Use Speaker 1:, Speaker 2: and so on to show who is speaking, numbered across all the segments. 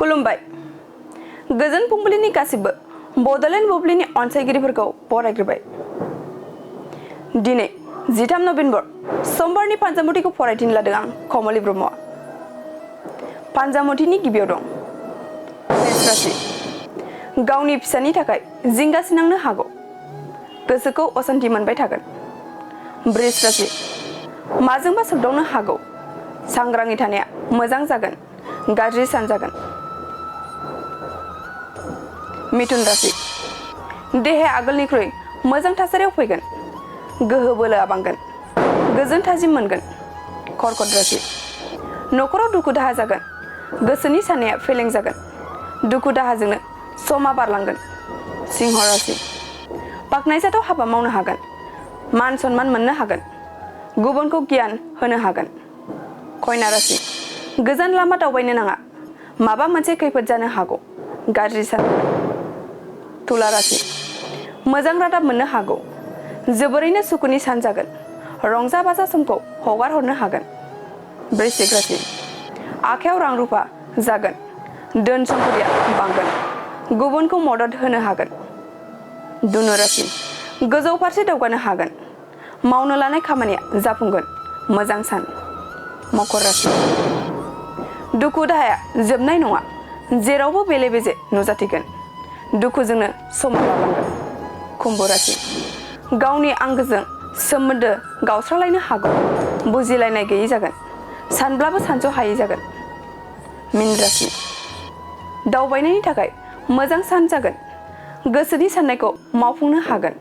Speaker 1: खुलुमबाय गोजोन फुंबिलिनि गासिबो बड'लेण्ड बुब्लिनि अनसायगिरिफोरखौ बरायग्रोबाय। दिनै 13 नभेम्बर समबारनि फानजामुथिखौ फरायथिनो लादों आं कमलि ब्रह्मआ। फानजामुथिनि गिबियाव दं मेष राशि। गावनि फिसानि थाखाय जिंगासिनांनो हागौ, गोसोखौ असान्थि मोनबाय थागोन। वृष राशि। माजोंबा सोगदावनो हागौ, सांग्राङै थानाया मोजां जागोन, गाज्रि सान जागोन। मिथुन राशि। देहाया आगोलनिख्रुइ मोजां थासारियाव फैगोन, गोहो बोलोआ बांगोन, गोजोन थाजिम मोनगोन। कर्कट राशि। न'खराव दुखु दाहा जागोन, गोसोनि साननाया फेलें जागोन, दुखु दाहाजोंनो समा बारलांगोन। सिंह राशि। बाख्नायजाथाव हाबा मावनो हागोन, मान सन्मान मोननो हागोन, गुबुनखौ गियान होनो हागोन। कन्या राशि। गोजान लामा दावबायनो नाङा, माबा मोनसे खैफोद जानो हागौ, गाज्रि सान। तुला राशि। मोजां रादाब मोननो हागौ, जोबोरैनो सुखुनि सान जागोन, रंजा बाजा समखौ हगार हरनो हागोन। वृश्चिक राशि। आखायाव रां रुफा जागोन, धोन सम्पथिया बांगोन, गुबुनखौ मदद होनो हागोन। धनु राशि। गोजौ फारसे दावगानो हागोन, मावनो लानाय खामानिया जाफुंगोन, मोजां सान। मकर राशि। दुखु दाहाया जोबनाय नङा, जेरावबो बेले बेजे नुजाथिगोन, दुखुजोंनो समा बारलांगोन। कुम्भ राशि। गावनि आंगोजों सोमोन्दो गावस्रालायनो हागौ, बुजिलायनाय गैयै जागोन, सानब्लाबो सानस' हायै जागोन। मीन राशि। दावबायनायनि थाखाय मोजां सान जागोन, गोसोनि साननायखौ मावफुंनो हागोन,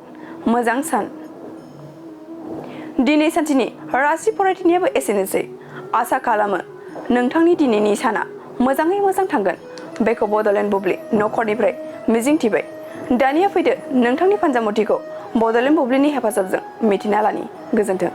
Speaker 1: मोजां सान। दिनै सानसेनि राशि फरायथिनायाबो एसेनोसै। आसा खालामो नोंथांनि दिनैनि साना मोजाङै मोजां थांगोन, बेखौ बड'लेण्ड बुब्लि नखरनिफ्राय मिजिंथिबाय। दानिया फैदो नोंथांनि फानजामुथिखौ बड'लेण्ड बुब्लिनि हेफाजाबजों मिथिना लानि। गोजोन्थों।